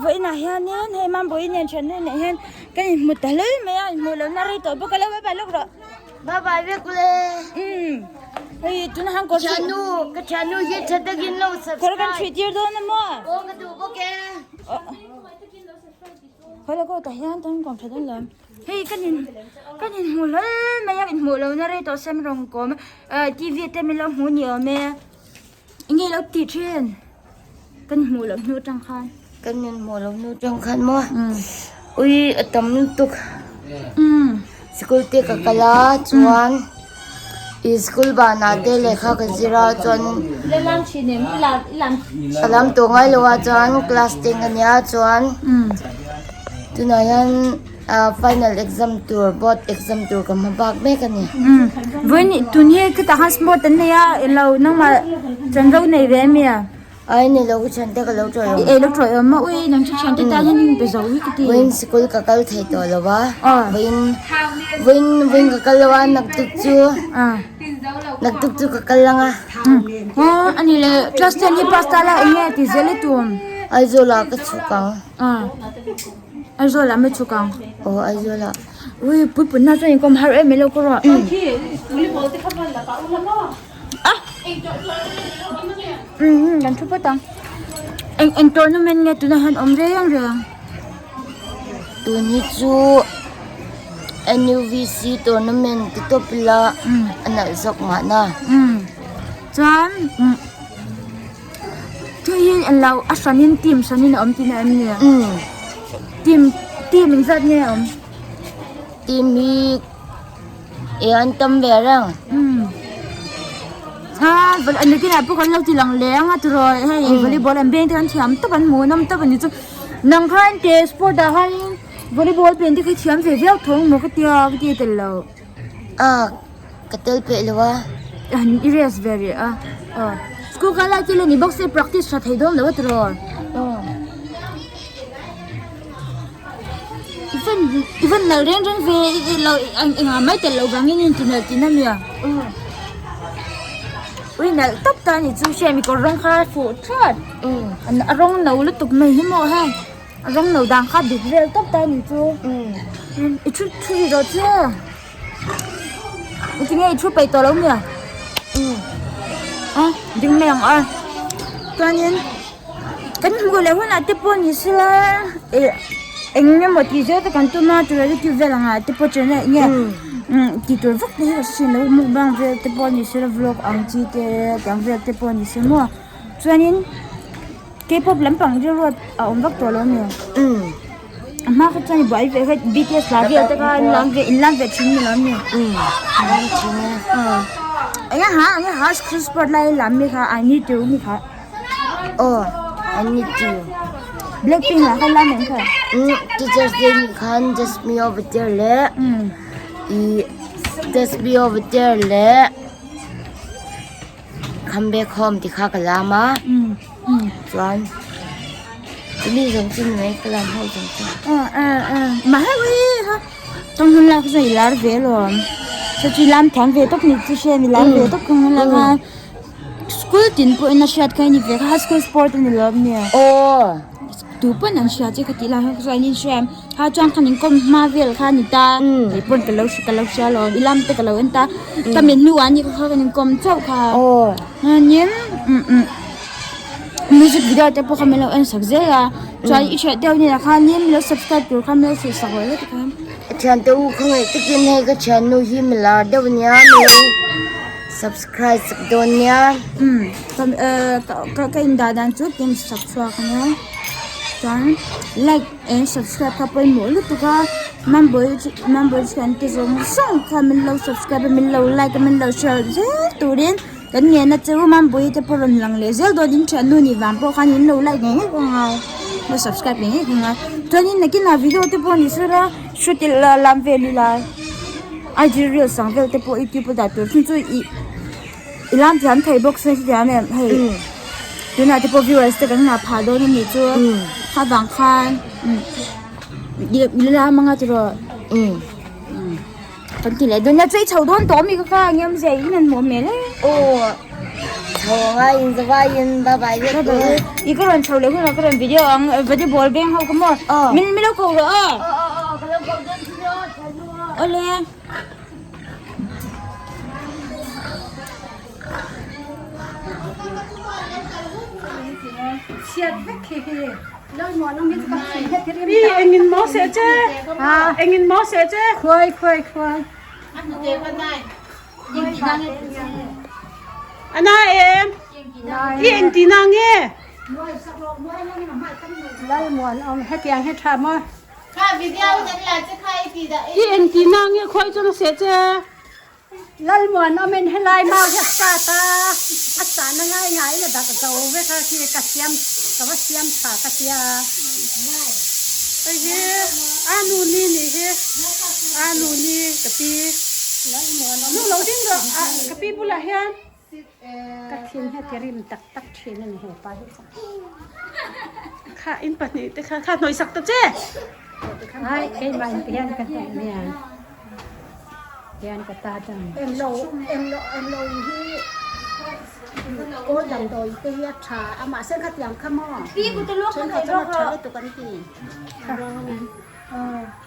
Vawiinah hianin hei Mambawiin nen thiannu nen hian kan inhmu ta hlawl mai a, inhmuh lohna rei tawh bawk a lo bye bye lawk rawh. Bye bye vek ule. Umm hei tunah hian kawr Thiannu ka thiannu hi tha takin lo subscribe. Kawr kan ṭhuih tir dawn a maw? Aw ka duh bawk e. Khawi la kawt ah hian tan kawm tha dawn lo. Hei kan in kan inhmu hlawl mai a, inhmuh lohna rei tawh sem rawng kawm TV te min lo hmu ni awm e. Enge lo tih thin? Kan hmuh loh hnu atang khan. Kan in hmuh loh hnu atang khan maw? Ui a tam lutuk. Sikul te ka kal a chuan i school banah te lehkha ka zir a chuan ka lam tawh ngai lo a chuan class ten ka nia chuan tunah hian. Ah final exam tur board exam tur ka hma bak mek a ni. Umm vawiin tun hi khitah khan sport an nei a ilo nangmah chanvo nei ve ami a? Ai ni lo ka thiante ka lo tawih awm. I lo tawih awm a ui nang chu thiante tan hian in pe zo hi ka ti. Vawiin sikul ka kal thei tawh lo a vawiin vawiin vawiin ka kal lo a naktuk chu naktuk chu ka kal ang a. Aw ani le class ten hi pass ta la eng nge ti zel i tum? Aizawl ah ka chhuk ang. Aizawl ah mai chhuk ang. Aw Aizawl ah. Ui pui pui na chuan inkom har em mai lo ka ruah. Ah. Um kan thu phawt ang. Eng eng tournament nge tunah hian awm reng reng. Tun hi chu NUVC tournament ti tawp ila a nalh zawk mahna. Um chuan um. Thil hi an lo a hranin team hranin a awm tihna em ni? Team team engzat nge a awm? Team hi eh an tam ve reng. Ah an nakinah pawh kan lo ti lang leh ang a tiraw hei volleyball an beng te kan thiam tawp an hmuhnawm tawp a ni chu nang khan ke sport ah khan volleyball pen te khi thiam ve viau tho ang maw ka tia ka ti tel lo. Ah. Ka tel peh lo a. Han i rest ve rih a. Aw. School kal lai thil a ni bawk se practice tha thei dawn lo a tiraw. Aw. Even even nalh reng reng ve i lo engah mai tel loh vangin in ti nalh tihna a nia. Ui nalh tawp ta a ni chu hriat mi kawr rawng kha a fuh thlawt. A rawng no lutuk mai hi maw heng. A rawng no dan kha dik vel tawp ta a ni chu. I thu thu ri rawh che. Tinge i thu peih tawh lo mi a? A ding mai ang a chuanin kan hmuh leh hunah te pawh ni sela ih eng emaw tih zel te kan tum a tura youtube vel ang ah te pawh channel eng nge tih tur vak te hi ka hre thin lo mukbang vel te pawh ni sela vlog ang chi te tiang vel te pawh ni se maw chuanin K-pop lampang rilru a awm vak tawh lo mi a? A hma kha chuan i buai ve kha BTS hla vel te kha in lam ve in lam ve thin ni lo mi? Lam thin e. Eng ha eng ha school sport lai lam mi kha I need you mi kha. Aw I need you. Blackpink lah kha lam em kha? Teachers day ni khan just me over there le i just me over there le Come back home ti kha ka lam a chuan chumi zawng chu ni mai ka lam ho zawng chu. Mahse tawng hun lak chu i lar ve alawm chu chu i lam thiam ve tawp ni chu hriat i lar ve tawp ka hun lak a school tin pawhin a hriat kha a ni ve kha high school sport a ni lo ania. Tu pawn an hria che ka tih lai kha chuan in hria em kha chuan khan inkawm hma vel kha a ni ta kei pawn ka lo hria ka lo hria alawm i lam te ka lo en ta ka mit hnuah a ni kha kan inkawm chauh kha chuanin music video te pawh kha min lo en sak zel a chuan i ṭhiah deuh hnenah khanin min lo subscribe tur kha min lo hrilh sak leh vek tikhan. Thiante u khawngaih takin hei ka thiannu hi milar deuh ania min lo subscribe sak dawn nia. Ka indah dan chu kem sak chhuak ania chuan like and subscribe kha pawimawh lutuk a mambawi mambawi thian te zawng zawng kha min lo subscribe a min lo like a min lo share zel turin kan ngen a chu mambawi te pawh rawn lang leh zel dawn in thiannu nih vang pawh khan in lo like ngei ngei ang a lo subscribe ngei ngei ang a chuanin nakinah video te pawh ni sela shoot ila lam vel ila IG reels ang vel te pawh youtube a dah tur chu ih. I lam thiam thei bawk se hetiang em hei tunah te pawh viewers te kan ngah phah dawn a nih chu kha vang khan i lam anga tiraw kan ti leh dawn nia chu i chho dawn tawh ami ka kha eng nge awmzia in an hmuh hmel e. Aw. Chho anga in zavaiin bye bye vek u. I ka rawn chho leh hunah ka rawn video ang volleyball beng ho kha maw min min lo ko rawh aw. Aw aw aw ka lo ko dawn chu nia chhanu aw. Awle. Engin maw seh che engin maw seh che khuai khuai khuai ana em i eng ti na nge Lalmuan awm hetiang hi tha maw i eng ti na nge khuai chuan a seh che Lalmuan awmin helai mau hi a start a, a start na ngai ngai in a darh zo vek a khi ka siam ka va siam tha ka tia. Hei hi a nu ni nih hi a nu ni ka pi Lalmuan awm nu lo ding rawh a ka pi bulah hian. Ka thin hi a ti rim tak tak thin a ni hepa hi chu. Kha in pahnih te kha kha hnawih sak ta che. Ai keimah in ti hian ka hnawih nia. Hian ka ta dang. Englo englo englo hi kawl damdawi te hi a tha a mahse khatiang kha maw thenkhat chuan a tha lutuk an ti.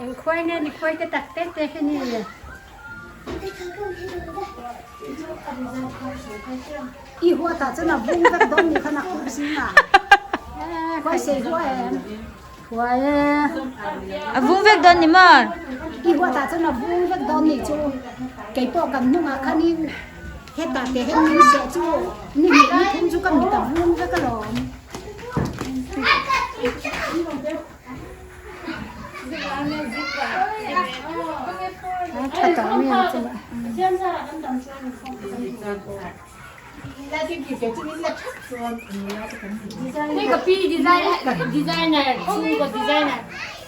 Eng khuai nge ni khuai te tak te te hi ni. I huat ah chuan a vung vek dawn ni khan a khup zing ah khuai sei huai em. Khuai e. A vung vek dawn ni maw? I huat ah chuan a vung vek dawn ni chu keipawh kan hnungah khanin hetah teh hian min seh chu ni hnih ni thum chu ka mit a vung vek alawm. Tha tawh mi ang chu mah.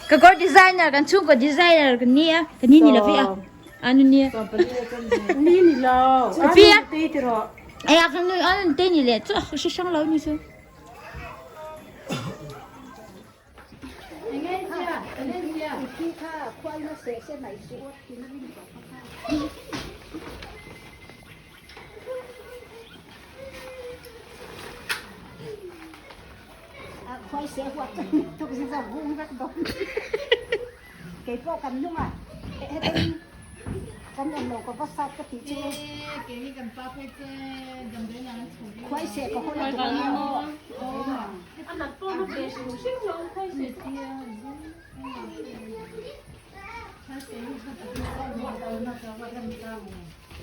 Ka kawr designer kan chhungkaw designer kan nia ka ni ni lo ve a anu nia Ni ni lo. Ka pi a. Te ti rawh. Ai a kan nu an te ni le chu hre hrang lo ni chu. Keipawh kan hnungah hetin kan en lo ka va sat ka tih chu khuai seh ka hawn a tuk ania aw.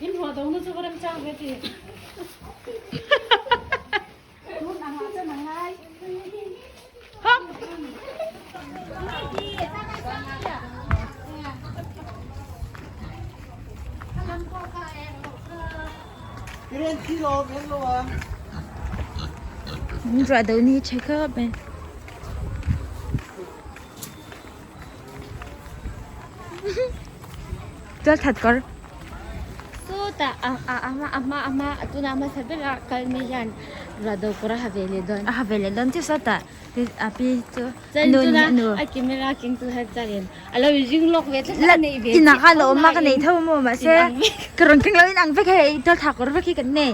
In huah do na chu ka remchang ve ti. Tun angah chuan a ngai. Ruah do ni che khawp mai. Tual that kawr. Sawtah a a a hma a hma a tuna hmasa berah kal mi hian ruah do kawr a ha ve leh dawn. A ha ve leh dawn chiah sawtah a pi chu Chuan nu tuna nu. a camera keng tu hian chuanin a lo in ring lawk ve tlat a neih ve Inah kha a lo awm a ka nei tho maw mahse ka rawn keng lo in ang vek hei tual thah kawr vek hi kan nei.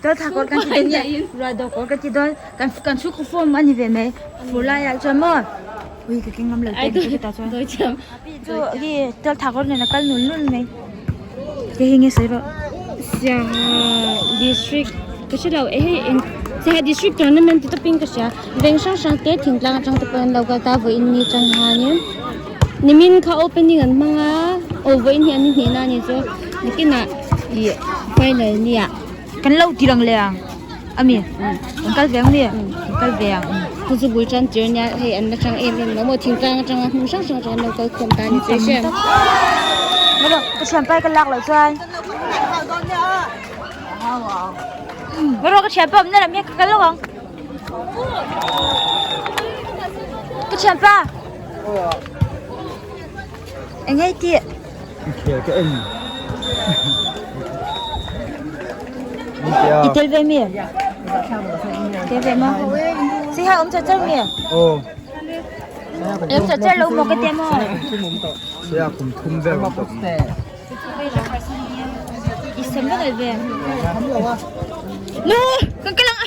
Tual thah kawr kan ti dawn nia ruah do kawr ka ti dawn kan kan chhuk form a ni ve mai fur laiah chuan maw ui ka keng ngam lo te ka ta chuan chu hi tual thah kawr nen a kal nul nul mai ke hi nge sawi rawh Siaha district ka hre lo eh hei eng Siaha district tournament ti tawpin ka hria veng hrang hrang te thingtlang atang te pawh an lo kal ta vawiin ni atang hianin nimin kha opening an hmang a aw vawiin hi an inhnehna a ni chu nakinah ih final nia kan lo ti rang leh ang ami kan kal ve ang mi kan kal ve ang chu chu bul tan tir nia hei an la chang em em lo maw thingtlang atanga hmun hrang hrang atanga an lo kal khawm ta a ni chu hriat ka thianpa hi ka lak loh chuan ka thianpa awmna lam hi ka kal lawk ang. Ka thianpa eng ei tih ka en i tel ve mi tel ve ma si ha awm char char mi awm char char lo maw ka tia maw sia kum thum vel awm tawh i Sam vek ai ve. Nu kan kal ang a.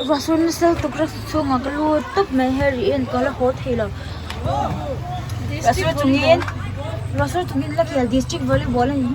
Ruahsur nasa lutuk rak chhungah ka lut tawp mai hei rih in ka la haw thei lo ruahsur chungin ruahsur chungin la khel district volleyball a ni.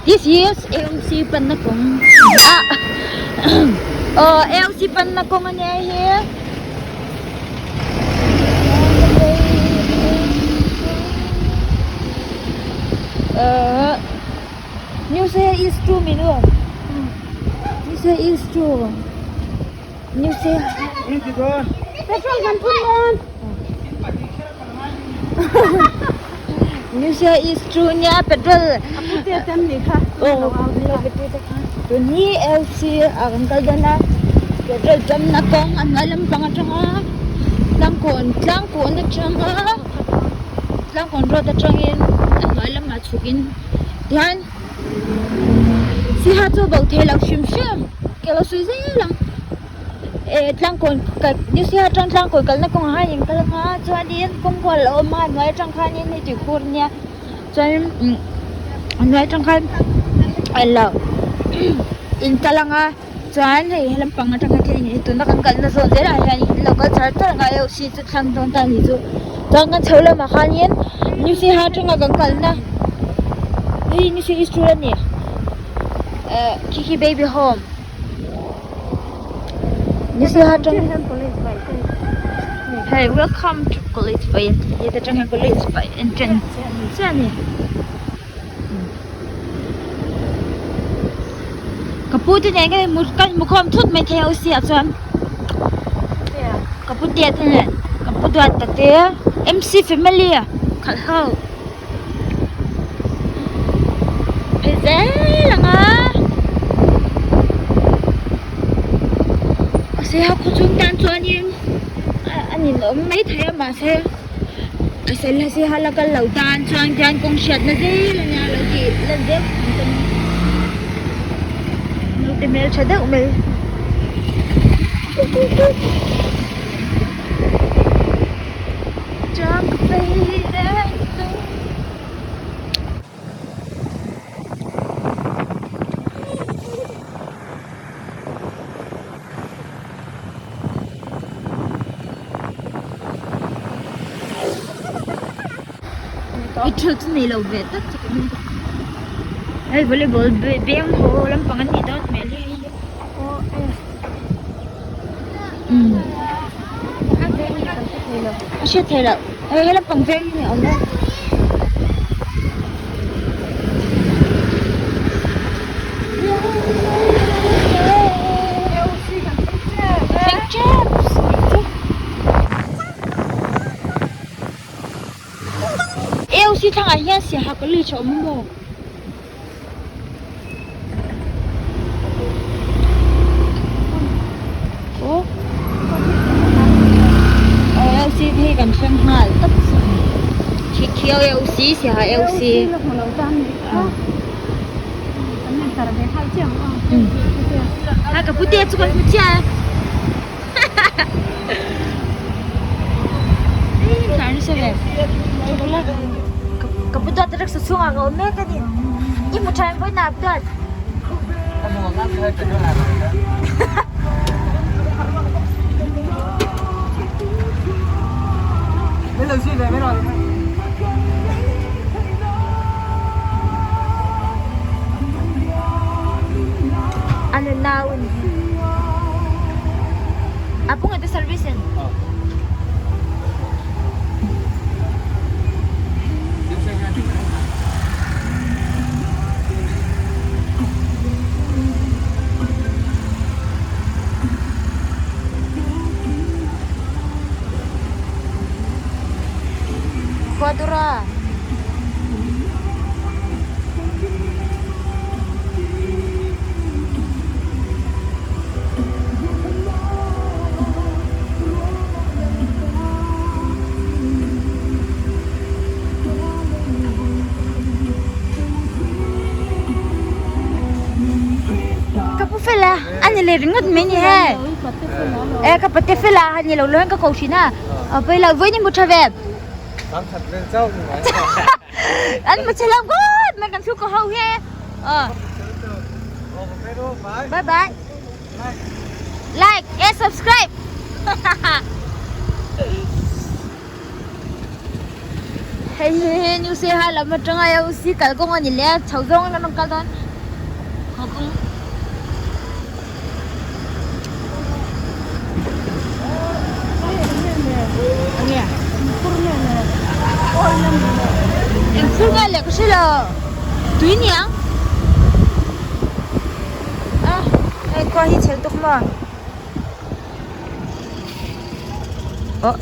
This is AOC panna kawng ah aw AOC panna kawng a nia hei ahh New Say is true min u New Say is true New Say Petrol kan phun dawn. New Say is true nia petrol A pute te an nih kha. Aw tun hi LC ah kan kal dawn a petrol pump na kawng a hnuai lampang atanga tlangkawn tlangkawn atanga tlangkawn road atangin a hnuai lamah chhukin tihian Siha chu bo thei lo hrim hrim ke lo sawi zel ang eh tlangkawn kal ni Siha atang tlangkawn kalna kawngah hian in kal anga chuanin kawng kual a awm a a hnuai atang khanin hei tuikhur ania chuanin umm a hnuai atang khan alo in kal anga chuan hei he lampang atang hian thil tuna kan kalna zawn zelah hian in lo kal char char anga AOC chu thlang dawn ta a ni chu chuan kan chho lamah khanin New Siha atanga kan kalna hei New Siha school a ni eh khi khi baby home New Siha atang hei welcome to college vai an tih hi heta tang hian college vai entrance chiah a ni. Ka pu te nen khan ka inmu khawm thut mai thei a usiah chuan ka pu te te nen ka pu duat ta te MC family khalh ho phei zel ang a mahse a khaw chhung tan chuanin a ninawm mai thei a mahse. A sel a siha la kal lo tan chuan khian kawng hriatna zel a nia lo tih lan deuh ang chu naute hmeltha deuh mai chuan ka phei reng reng. Petrol chu nei lo ve tak chu ka hmu hei volleyball beng haw lampang an nih dawn hmel hei umm a hriat theih loh hei he lampang veng hi a awm a. AOC thlangah hian Siaha College a awm maw? AOC Siaha AOC. Ha ka pute chu kan hmu chiah e. Ka pu duat rickshaw chhungah ka awm mek a ni. I hmu tha em vawiin ah duat. A nu nau a ni hi. A pung ete service in. Quadra. Ka pu fela ani le ringawt mai ni he e ka pate fela ani lo lo hian ka ko thin a a pawi lo vawiin i hmu tha ve an hmu chhe lo ngawt mai kan chhungkaw ho hi aw bye bye like and subscribe hei hi new siaha lam atanga AOC kalkawng a ni leh a chho zawng in an rawn kal dawn kalkawng. Eng phur nge le ka hre lo tui niang a hei khua hi chhel tuk maw aw.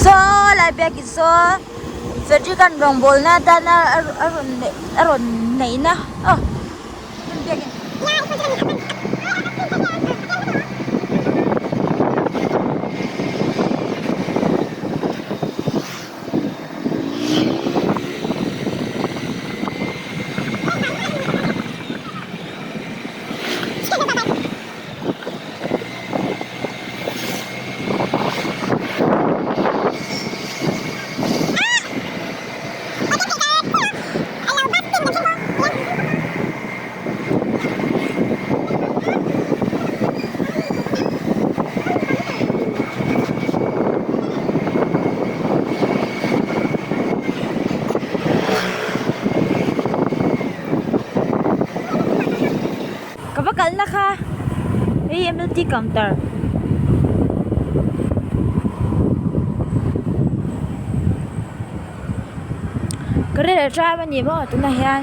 Saw lai biakin saw Frederick an rawngbawlna atana a rawn neih a rawn neihna aw biakin. Ka va kalna kha hei M_L_T counter ka ri leh tram a ni maw tunah hian.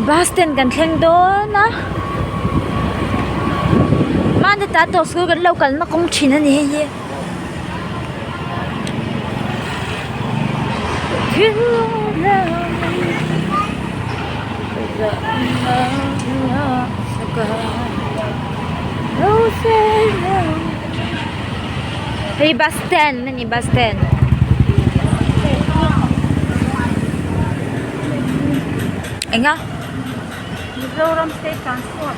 Bus stand kan thleng dawn a hmana ta tawh school kan lo kalna kawng thin a ni hei hi. Hei bus stand a ni bus stand. Eng a? Mizoram State Transport.